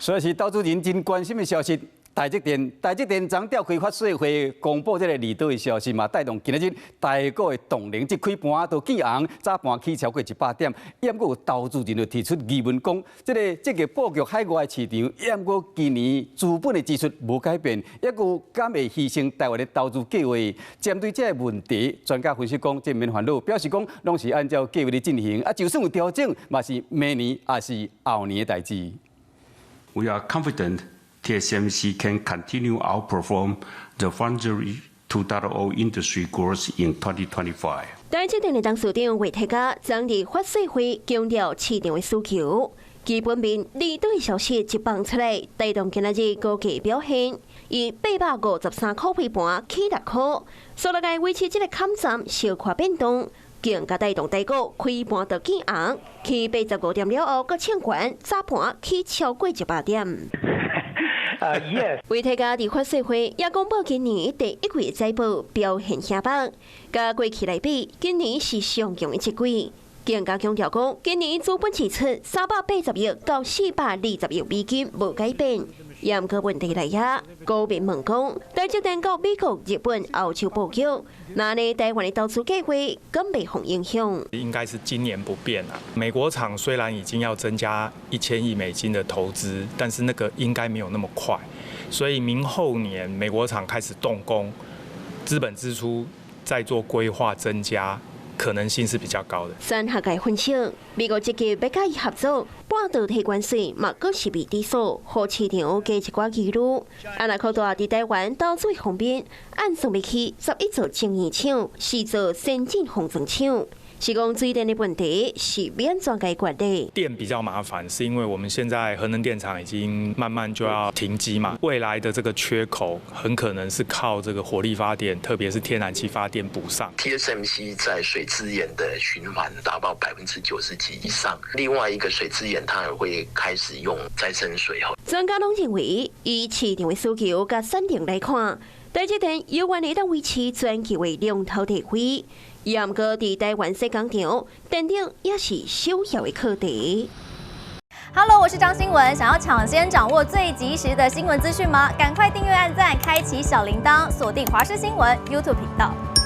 所以是投資人真關心的消息。台積電，台積電昨召開法說會，公布這个利多的消息嘛，帶動今仔日台股的動能，這開盤都見紅，早盤起超過100點。毋過有投資人就提出疑問，講這个積極布局海外市場，毋過今年資本的支出無改變，抑閣敢會犧牲台灣的投資計劃？針對這个問題，專家分析講，這免煩惱，表示講攏是按照計劃咧進行，啊，就算有調整，嘛是明年抑是後年的代誌。 We are confident TSMC can continue outperform the Foundry 2.0 industry growth in 2025. 台積電的董事長魏哲家昨日法說會強調市場的需求，基本面利多消息一放出來，帶動今仔日股價表現，以853塊開盤起6塊，所來維持這个坎站小可變動，更加帶動台股開盤就見紅，起85點了後，閣衝懸早盤起超過100點。 Yes. 魏哲家佇法說會也公布今年第一季財報表現顯白，佮過去來比，今年是上強的一季。更加強調講，今年資本支出380億到420億美金無改變。毋過問題來矣，股民問講，台積電到美國、日本、歐洲布局，那呢台灣的投資計劃敢袂予影響？應該是今年不變啦。美國廠雖然已經要增加1000億美金的投資，但是那個應該沒有那麼快，所以明後年美國廠開始動工，資本支出再做規劃增加，可能性是比較高的。產學界分析，美國積極欲佮伊合作，半導體關稅嘛，閣是未知數，予市場加一寡疑慮。啊，若擴大佇台灣投資方面，按算欲起11座晶圓廠，4座先進封裝廠。是講水電的問題是欲按怎解決的？電比較麻煩，是因為我們現在核能電廠已經慢慢就要停機嘛，未來的這個缺口很可能是靠這個火力發電，特別是天然氣發電補上。 TSMC 在水資源的循環達到90%幾以上，另外一個水資源它也會開始用再生水。專家攏認為，以市場的需求佮產能來看，台積電猶原會當維持全球的龍頭地位。毋過佇台灣設工廠，電力也是首要的課題。 Hello，我是張新文，想要搶先掌握最及時的新聞資訊嗎？趕快訂閱、按讚、開啟小鈴鐺，鎖定華視新聞 YouTube 頻道。